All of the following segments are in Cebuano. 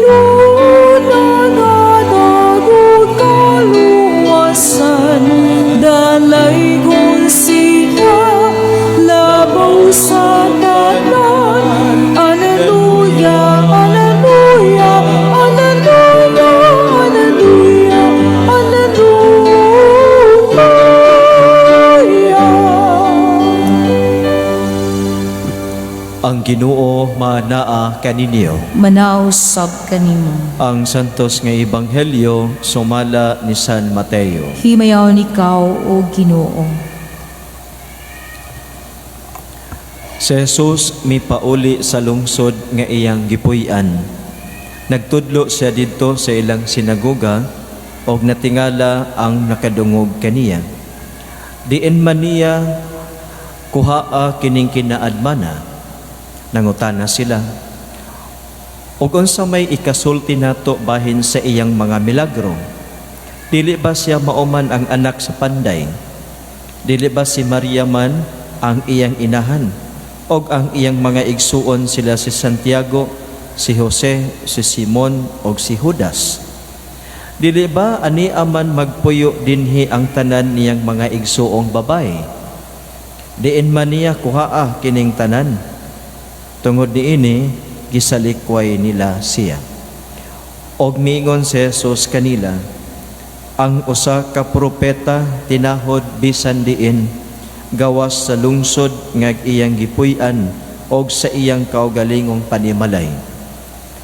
Ginoo, naghatag og kaluwasan. Dalaygon siya labaw sa tanan. Alleluia, Alleluia, Alleluia, Alleluia, Alleluia. Ang Ginoo manaa kaninyo. Manaa usab kanimo. Ang santos nga ebanghelyo sumala ni San Mateo. Himayaon ikaw, O Ginoo. Si Jesus mipauli sa lungsod nga iyang gipuy-an. Nagtudlo siya didto sa ilang sinagoga og natingala ang nakadungog kaniya. Diin man niya kuhaa kining kinaadmana? Nangutana sila. Og unsa may ikasulti nato bahin sa iyang mga milagro? Dili ba siya mao man ang anak sa panday? Dili ba si Maria man ang iyang inahan? Og ang iyang mga igsuon sila si Santiago, si Jose, si Simon og si Judas? Dili ba ani aman magpuyo dinhi ang tanan niyang mga igsuong babae? Diin man niya kuhaa kining tanan? Tungod niini, gisalikway nila siya. Og miingon si Jesus kanila, "Ang usa ka propeta tinahod bisan diin, gawas sa lungsod nga iyang gipuy-an og sa iyang kaugalingong panimalay."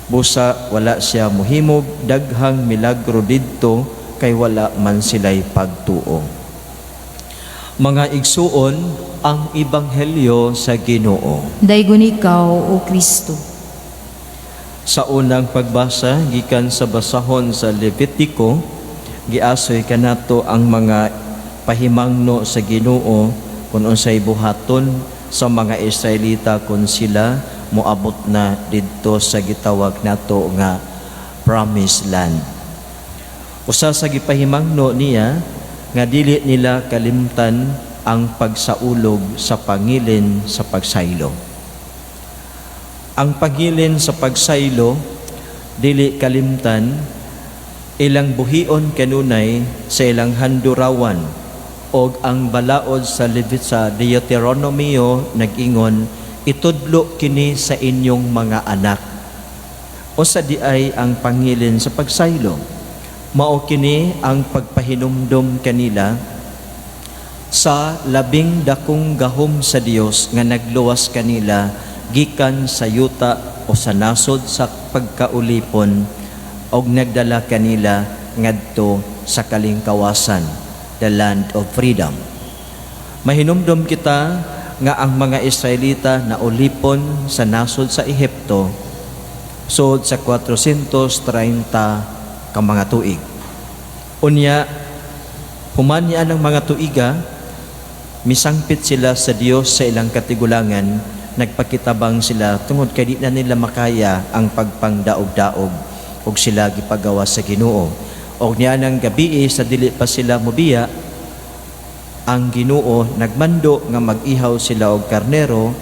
Busa wala siya mohimog daghang milagro didto kay wala man sila'y pagtuo. Mga igsuon, ang ebanghelyo sa Ginoo. Daygon ikaw, O Kristo. Sa unang pagbasa gikan sa basahon sa Levitico, giasoy kanato ang mga pahimangno sa Ginoo kung unsay buhaton sa mga Israelita kung sila moabot na didto sa gitawag nato nga Promised Land. Usa sa gipahimangno niya nga dili nila kalimtan ang pagsaulog sa pangilin sa pagsaylo. Ang pangilin sa pagsaylo dili kalimtan, ilang buhion kanunay sa ilang handurawan, og ang balaod sa Levit sa Deuteronomio nag-ingon, "Itudlo kini sa inyong mga anak." Usa diay ang pangilin sa pagsaylo? Mao kini ang pagpahinumdom kanila sa labing dakong gahom sa Dios nga nagluwas kanila gikan sa yuta o sa nasod sa pagkaulipon og nagdala kanila ngadto sa kalingkawasan, the land of freedom. Mahinumdom kita nga ang mga Israelita na ulipon sa nasod sa Ehipto sud sa 430 ka mga tuig. Unya, human niya ng mga tuiga, misangpit sila sa Dios sa ilang katigulangan, nagpakitabang sila tungod kay di na nila makaya ang pagpangdaog-daog ug sila gipagawa sa Ginoo. Og niya ng gabi sa dili pa sila mobiya, ang Ginoo nagmando nga mag-ihaw sila og karnero,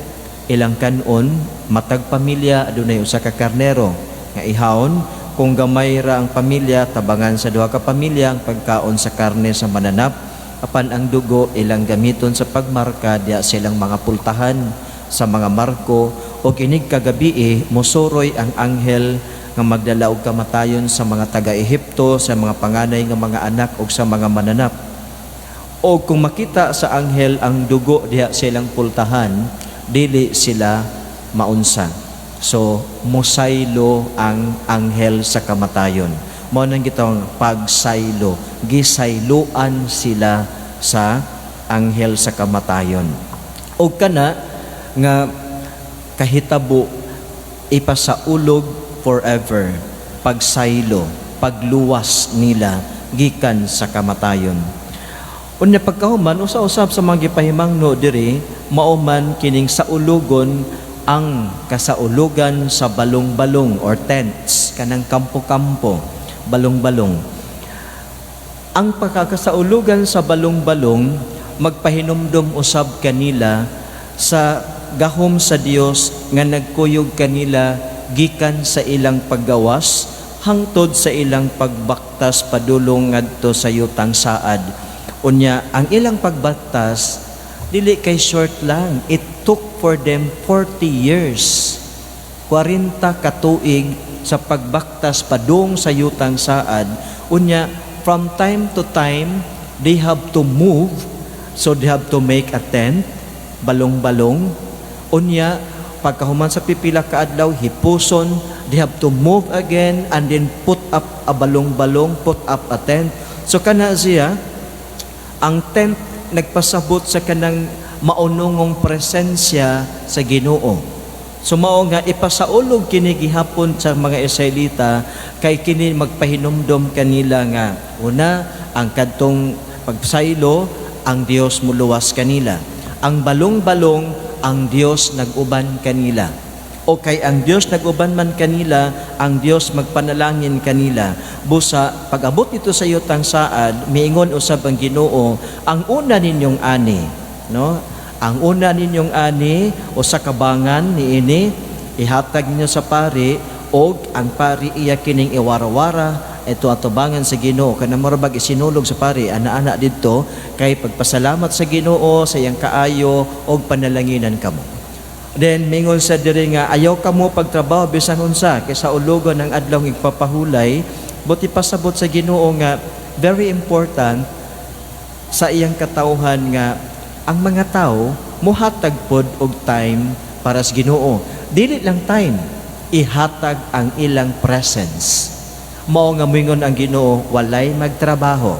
ilang kanon, matag pamilya adunay usa ka karnero nga ihawon. Kung gamay ra ang pamilya, tabangan sa duha ka pamilya ang pagkaon sa karne sa mananap, apan ang dugo ilang gamiton sa pagmarka diya sa ilang mga pultahan, sa mga marko. Og inig kagabi mosoroy ang anghel nga magdala og kamatayon sa mga taga-Ehipto, sa mga panganay nga mga anak ug sa mga mananap. O kung makita sa anghel ang dugo diha sa ilang pultahan, dili sila maunsa. So, musaylo ang anghel sa kamatayon. Mao nang gitawag pagsaylo. Gisayloan sila sa anghel sa kamatayon. O kana nga kahitabo ipasaulog forever, pagsaylo, pagluwas nila gikan sa kamatayon. Unya pagkahuman, usa-usab sa mga gipahimangno diri, mao man kining saulugon ang kasaulugan sa balong-balong or tents, kanang kampo-kampo, balong-balong. Ang pagkakasaulugan sa balong-balong magpahinumdum usab kanila sa gahom sa Dios nga nagkuyog kanila gikan sa ilang paggawas hangtod sa ilang pagbaktas padulong ngadto sa yutang saad. Unya ang ilang pagbaktas dili kay short lang. It took for them 40 years. 40 katuig sa pagbaktas padung sa yutang saad. Unya from time to time they have to move, so they have to make a tent, balong-balong. Unya pagkahuman sa pipila ka adlaw, hipuson, they have to move again and then put up a balong-balong, put up a tent. So kana siya, ang tent nagpasabot sa kanang maunungong presensya sa Ginoo. So mao nga ipasaulog kini gihapon sa mga Israelita kay kini magpahinumdom kanila nga una, ang kadtong pagsaylo, ang Dios muluwas kanila. Ang balong-balong, ang Dios nag-uban kanila. O kay ang Dios nag-uban man kanila, ang Dios magpanalangin kanila. Busa pag-abot ito sa yutang saad, miingon usab ang Ginoo, ang una ninyong ani, no? Ang una ninyong ani o sa kabangan niini ihatag ninyo sa pari og ang pari iya kining iwarawara ito atubangan sa Ginoo, kanang mura bag isinulog sa pari ana-ana didto kay pagpasalamat sa Ginoo sa iyang kaayo og panalanginan kamo. Then mingon sa diri nga ayaw kamo pagtrabaho bisan unsa kay saulugon ang adlaw igpapahulay. Buot ipasabot sa Ginoo nga very important sa iyang katawhan nga ang mga tao muhatag pod og time para sa Ginoo. Dili lang time, ihatag ang ilang presence. Mao nga moingon ang Ginoo, walay magtrabaho.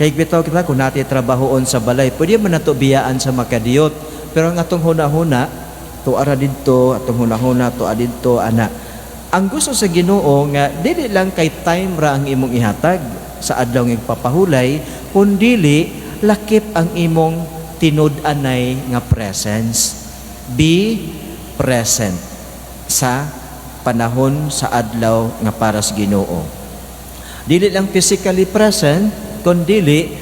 Kay bitaw kita, kung natin trabahoon sa balay, pwede man nato biyaan sa makadiyot. Pero ang atong huna-huna, tuara didto, atong huna-huna, tuara didto, ana. Ang gusto sa Ginoo nga dili lang kay time ra ang imong ihatag sa adlaw nga igpapahulay, kundili lakip ang imong tinud-anay nga presence. Be present sa panahon sa adlaw nga para sa Ginoo. Dili lang physically present, kundili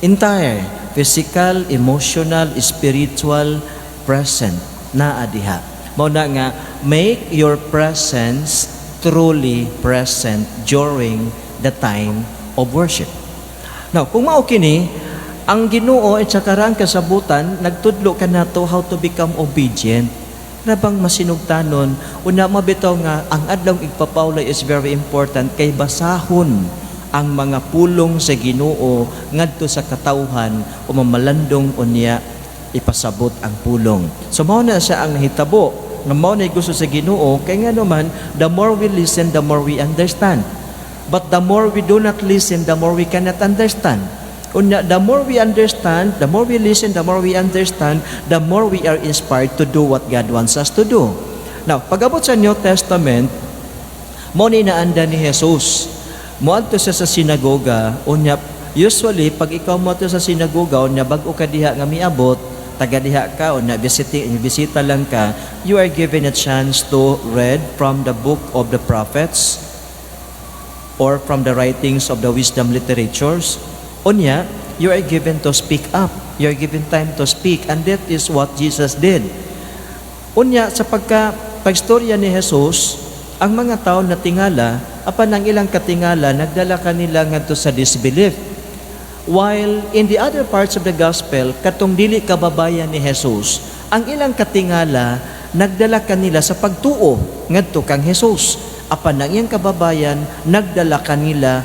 entire physical, emotional, spiritual present naa diha. Mao na nga make your presence truly present during the time of worship. Now, kung mao kini, ang Ginoo at saka ang kasabutan nagtudlo kanato how to become obedient. Rabang masinugtanon, una mabitaw nga ang adlaw igpapahulay is very important kay basahon ang mga pulong sa Ginoo ngadto sa katawhan o mamalandong unya ipasabot ang pulong. So mao na siya ang nahitabo nga mao na gusto sa Ginoo kay nga naman, the more we listen, the more we understand. But the more we do not listen, the more we cannot understand. Unya, the more we understand, the more we listen, the more we understand, the more we are inspired to do what God wants us to do. Now, pag-abot sa New Testament, mo ni naanda ni Jesus. Moadto siya sa sinagoga, unya usually pag ikaw mo sa sinagoga, unya bag-o ka diha nga miabot, taga diha ka, unya visiting bisita lang ka, you are given a chance to read from the book of the prophets or from the writings of the wisdom literatures. Unya, you are given to speak up. You are given time to speak, and that is what Jesus did. Unya, sa pagka pagstorya ni Jesus, ang mga tao natingala, apan ang ilang katingala nagdala kanila ngadto sa disbelief. While in the other parts of the gospel, katong dili kababayan ni Jesus, ang ilang katingala nagdala kanila sa pagtuo ngadto kang Jesus. Apan ang iyang kababayan nagdala kanila,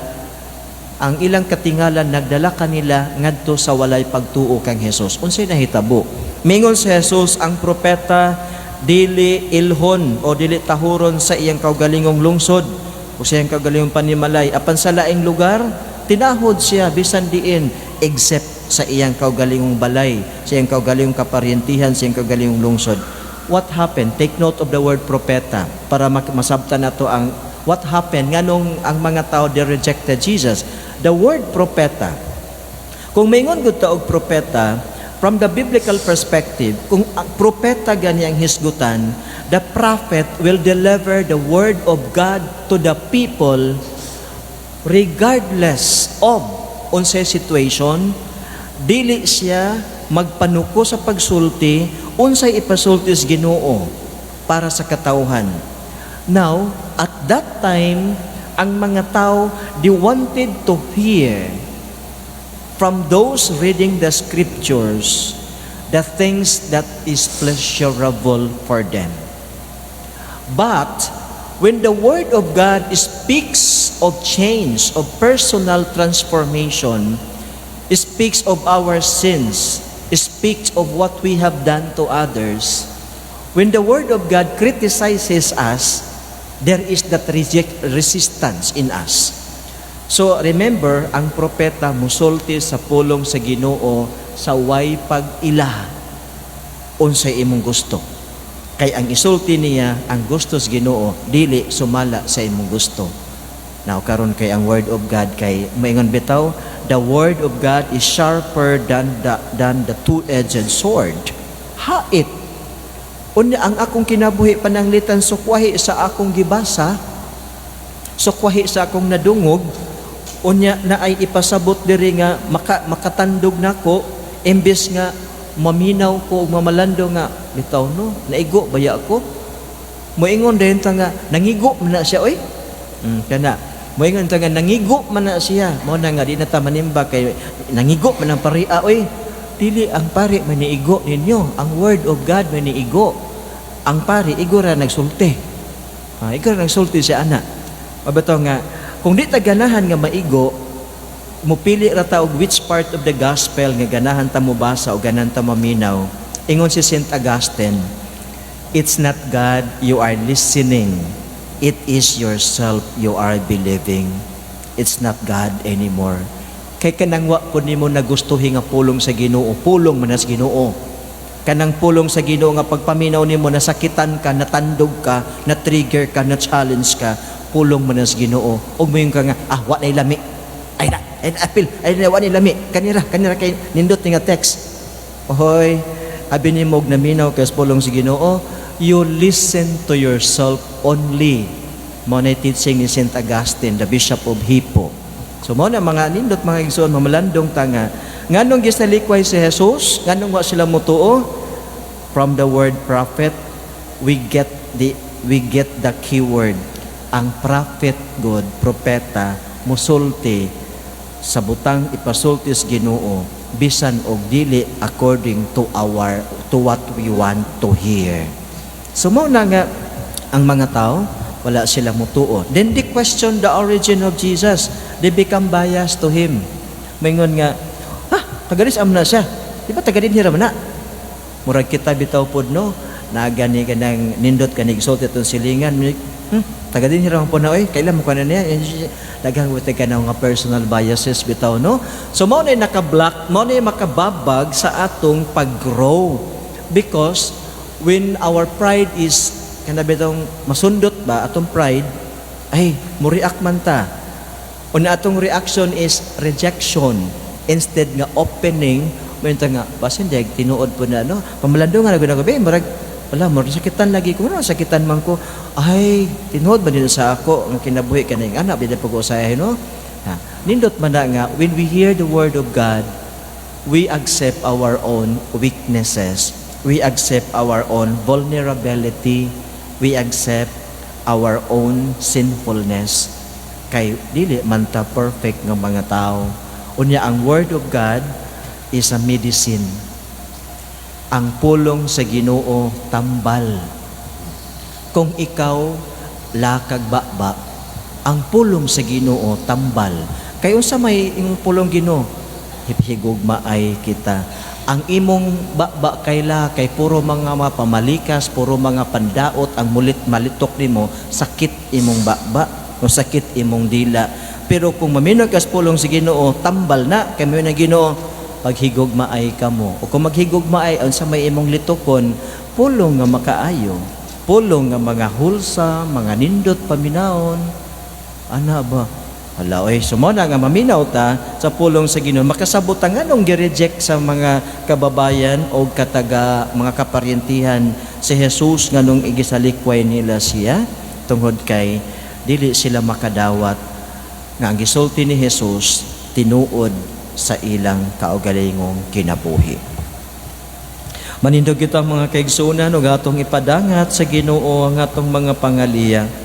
ang ilang katingala nagdala kanila ngadto sa walay pagtuo kang Jesus. Unsay nahitabo? Mingon si Jesus, ang propeta dili ilhon o dili tahuron sa iyang kaugalingong lungsod o sa iyang kaugalingong panimalay, apan sa laing lugar tinahod siya bisan diin except sa iyang kaugalingong balay, sa iyang kaugalingong kaparyentihan, sa iyang kaugalingong lungsod. What happened? Take note of the word "propeta" para masabtan nato ang what happened nganong ang mga tao, they rejected Jesus. The word "propeta", kung maingon gud ta og propeta, from the biblical perspective, kung ang propeta gani ang hisgutan, the prophet will deliver the word of God to the people regardless of unsay situation. Dili siya magpanuko sa pagsulti unsay ipasulti sa Ginoo para sa katawhan. Now, at that time, ang mga tao, they wanted to hear from those reading the scriptures the things that is pleasurable for them. But when the Word of God speaks of change, of personal transformation, speaks of our sins, speaks of what we have done to others, when the Word of God criticizes us, there is that resistance in us. So remember, ang propeta musulti sa pulong sa Ginoo sa way pag-ila unsay imong gusto. Kay ang isulti niya ang gusto sa Ginoo, dili sumala sa imong gusto. Now karon, kay ang word of God kay moingon bitaw, the word of God is sharper than the two-edged sword. Hait. Unya ang akong kinabuhi pananglitan sukwahi sa akong gibasa, sukwahi sa akong nadungog, unya na ay ipasabot diri nga makatandog nako, imbes nga maminaw ko ug mamalando nga bitaw no, naigo baya ako. Moingon din ta nga nangigo man na siya oy. Kana moingon ta nga nangigo man na siya, mao na nga di na ta manimba kay nangigo man ang paria oy. Dili ang pari man niigo ninyo, ang word of God man niigo. Ang pari igo ra nagsulti. Ah, igo ra nagsulti siya ana. Mabitaw nga kung di ta ganahan nga maigo, mupili ra ta og which part of the gospel nga ganahan ta mobasa o ganahan ta maminaw. Ingon si Saint Augustine, "It's not God you are listening, it is yourself you are believing." It's not God anymore. Kay kanang wa po nimo nagustuhi nga pulong sa Ginoo, pulong man na sa Ginoo. Kanang pulong sa Ginoo nga pagpaminaw nimo nasakitan ka, natandog ka, na-trigger ka, na-challenge ka, pulong man na sa Ginoo. Ug moingon ka nga, "Ah, wa na lami. Ay na, ay na, apil, ay na, wa na lami. Kanira, kanira kay nindot ni nga text." Ohoy, abi nimo og naminaw kay sa pulong sa Ginoo, you listen to yourself only. Mao na teaching ni Saint Augustine, the Bishop of Hippo. So mao na mga nindot, mga igsoon, mamalandong ta nga nganong gisalikway si Jesus, nganong wa sila motuo? From the word "prophet" we get the keyword. Ang prophet god, propeta, musulti sa butang ipasulti sa Ginoo bisan og dili according to what we want to hear. So mao na nga ang mga tao wala sila mutuo. Then they question the origin of Jesus. They become biased to him. Maingon nga, "Ha, taga diri man na siya. Di ba taga dinhi ra man na?" Murag kita bitaw pod no, naagani ka ng nindot ka nigsulti itong silingan. Taga dinhi ra man po na oy, kailan mo ka na niya? Daghang ka na nga personal biases bitaw no. So mao na naka-block, mao na makababag sa atong pag-grow. Because when our pride is kana bitong masundot ba atong pride, ay mo-react man ta. Una, atong reaction is rejection instead nga opening. Mo nga basin deg tinuod po na no, pamalando nga na ko be, murag wala mo sakitan lagi ko no, sakitan man ko, ay tinuod ba nila sa ako ang kinabuhi kaning anak bida pag-usahay no. Ha, nindot man na nga when we hear the word of God, we accept our own weaknesses, we accept our own vulnerability, we accept our own sinfulness, kay dili man ta perfect nga mga tao. Unya ang word of God is a medicine. Ang pulong sa Ginoo tambal. Kung ikaw lakag baba, ang pulong sa Ginoo tambal. Kay unsa may imong pulong Ginoo? Higugma ay kita. Ang imong baba kay kay puro mga mapamalikas, puro mga pandaot ang mulit malitok nimo, sakit imong baba, o sakit imong dila. Pero kung maminaw ka sa pulong sa Ginoo, tambal na kay mo ng Ginoo, paghigugma ay kamo. O kung maghigugma ay unsa may imong litokon, pulong nga makaayo, pulong nga mga hulsa, mga nindot paminawon. Ana ba? Hala oy, so mao na nga maminaw ta sa pulong sa Ginoo, makasabot ta nganong gi-reject sa mga kababayan o kataga mga kaparyentihan si Jesus, nganong igisalikway nila siya, tungod kay dili sila makadawat nga ang gisulti ni Jesus tinuod sa ilang kaugalingong kinabuhi. Manindog kita, mga kaigsunan, ug atong ipadangat sa Ginoo ang atong mga pangaliya.